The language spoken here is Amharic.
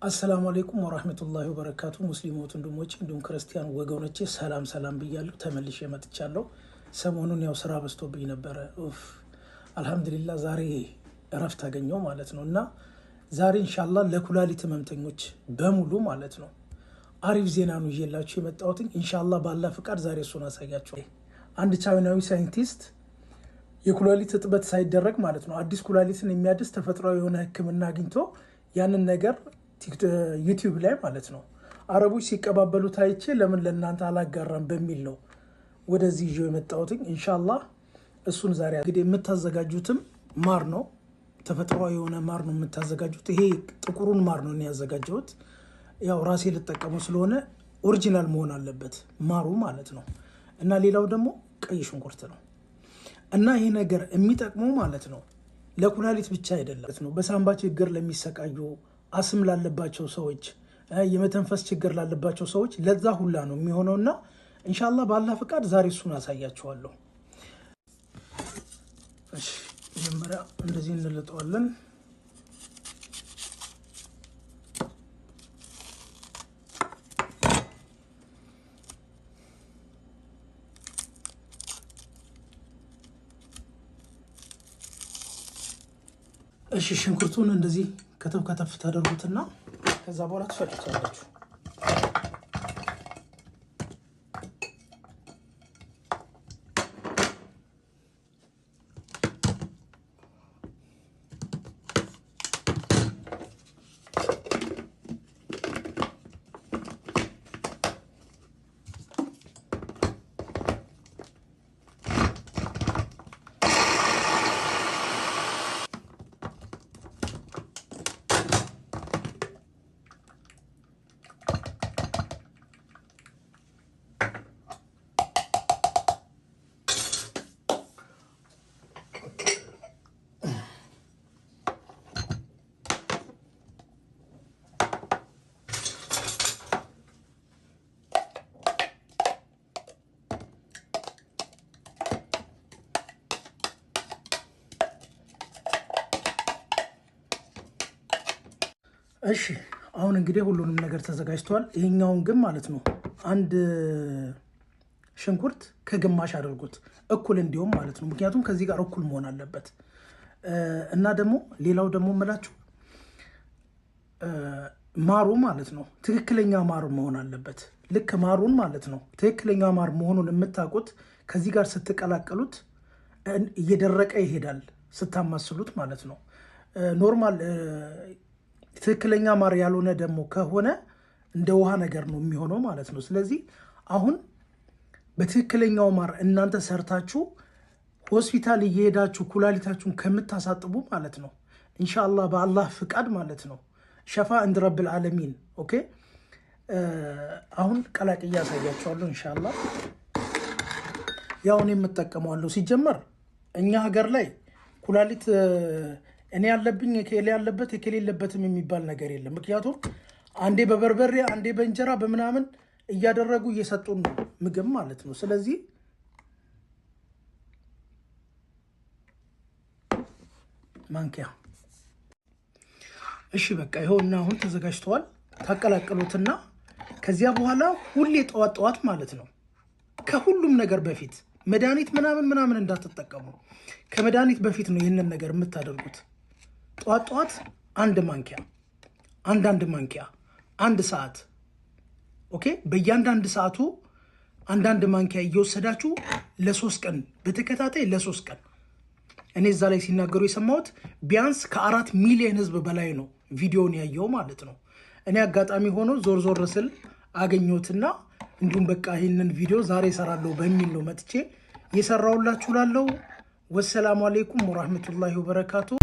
السلام عليكم ورحمة الله وبركاته። ሙስሊሞች ወንድሞቼ፣ እንዲሁም ክርስቲያን ወገኖቼ ሰላም ሰላም ብያለሁ። ተመልሼ መጥቻለሁ። ሰሞኑን ያው ስራ በዝቶብኝ ነበረ። ኡፍ الحمد لله ዛሬ እረፍት አገኘው ማለት ነው። እና ዛሬ إن شاء الله ለኩላሊት ህመምተኞች በሙሉ ማለት ነው አሪፍ ዜና ነው ይዤላችሁ የመጣሁትኝ። إن شاء الله በአላህ ፍቃድ ዛሬ እሱን አሳያችሁ። አንድ ቻይናዊ ሳይንቲስት የኩላሊት እጥበት ሳይደረግ ማለት ነው አዲስ ኩላሊትን የሚያድስ ተፈጥሯዊ የሆነ ሕክምና አግኝቶ ያንን ነገር ዩቲዩብ ላይ ማለት ነው አረቦች ሲቀባበሉ ታይቼ ለምን ለእናንተ አላጋራም በሚል ነው ወደዚህ ይዤው የመጣሁትኝ። إن شاء الله እሱን ዛሬ እንግዲህ የምታዘጋጁትም ማር ነው፣ ተፈጥሯዊ የሆነ ማር ነው የምታዘጋጁት። ይሄ ጥቁሩን ማር ነው እኔ ያዘጋጀሁት። ያው ራሴ ልጠቀመው ስለሆነ original መሆን አለበት ማሩ ማለት ነው። እና ሌላው ደግሞ ቀይ ሽንኩርት ነው። እና ይሄ ነገር የሚጠቅመው ማለት ነው ለኩላሊት ብቻ አይደለም ነው በሳምባ ችግር ለሚሰቃዩ፣ አስም ላለባቸው ሰዎች፣ የመተንፈስ ችግር ላለባቸው ሰዎች ለዛ ሁላ ነው የሚሆነውና إن شاء الله በአላህ ፍቃድ ዛሬ እሱን አሳያችኋለሁ። እሺ መጀመሪያ እንደዚህ እንልጠዋለን። እሺ ሽንኩርቱን እንደዚህ ከተፍ ከተፍ ታደርጉትና ከዛ በኋላ ትፈጩታላችሁ። እሺ አሁን እንግዲህ ሁሉንም ነገር ተዘጋጅቷል። ይሄኛውን ግን ማለት ነው አንድ ሽንኩርት ከግማሽ አድርጉት እኩል እንዲሁም ማለት ነው። ምክንያቱም ከዚህ ጋር እኩል መሆን አለበት። እና ደግሞ ሌላው ደግሞ የምላችሁ ማሩ ማለት ነው ትክክለኛ ማር መሆን አለበት። ልክ ማሩን ማለት ነው ትክክለኛ ማር መሆኑን የምታውቁት ከዚህ ጋር ስትቀላቀሉት እየደረቀ ይሄዳል ስታማስሉት ማለት ነው። Normal ትክክለኛ ማር ያልሆነ ደግሞ ከሆነ እንደ ውሃ ነገር ነው የሚሆነው ማለት ነው። ስለዚህ አሁን በትክክለኛው ማር እናንተ ሰርታችሁ ሆስፒታል እየሄዳችሁ ኩላሊታችሁን ከምታሳጥቡ ማለት ነው إن شاء الله በአላህ ፍቃድ ማለት ነው شفاء عند رب العالمين። Okay አሁን ቀላቅዬ አሳያችኋለሁ إن شاء الله። ያው እኔ የምጠቀመዋለሁ ሲጀመር እኛ ሀገር ላይ ኩላሊት እኔ ያለብኝ የኬሌ ያለበት የኬሌ የለበትም የሚባል ነገር የለም። ምክንያቱም አንዴ በበርበሬ አንዴ በእንጀራ በምናምን እያደረጉ እየሰጡን ነው ምግብ ማለት ነው። ስለዚህ ማንኪያ እሺ፣ በቃ ይኸውና አሁን ተዘጋጅተዋል። ታቀላቅሉትና ከዚያ በኋላ ሁሌ ጠዋት ጠዋት ማለት ነው ከሁሉም ነገር በፊት መድኃኒት ምናምን ምናምን እንዳትጠቀሙ። ከመድኃኒት በፊት ነው ይህንን ነገር የምታደርጉት። ጠዋት ጠዋት አንድ ማንኪያ አንዳንድ ማንኪያ አንድ ሰዓት okay፣ በእያንዳንድ ሰዓቱ አንዳንድ ማንኪያ እየወሰዳችሁ ለ3 ቀን በተከታታይ ለ3 ቀን። እኔ እዛ ላይ ሲናገሩ የሰማሁት ቢያንስ ከ4 ሚሊዮን ሕዝብ በላይ ነው ቪዲዮን ያየው ማለት ነው። እኔ አጋጣሚ ሆኖ ዞር ዞር ስል አገኘሁትና እንዲሁም በቃ ይህንን ቪዲዮ ዛሬ እሰራለሁ በሚል ነው መጥቼ የሰራሁላችሁ። ላለው والسلام عليكم ورحمة الله وبركاته።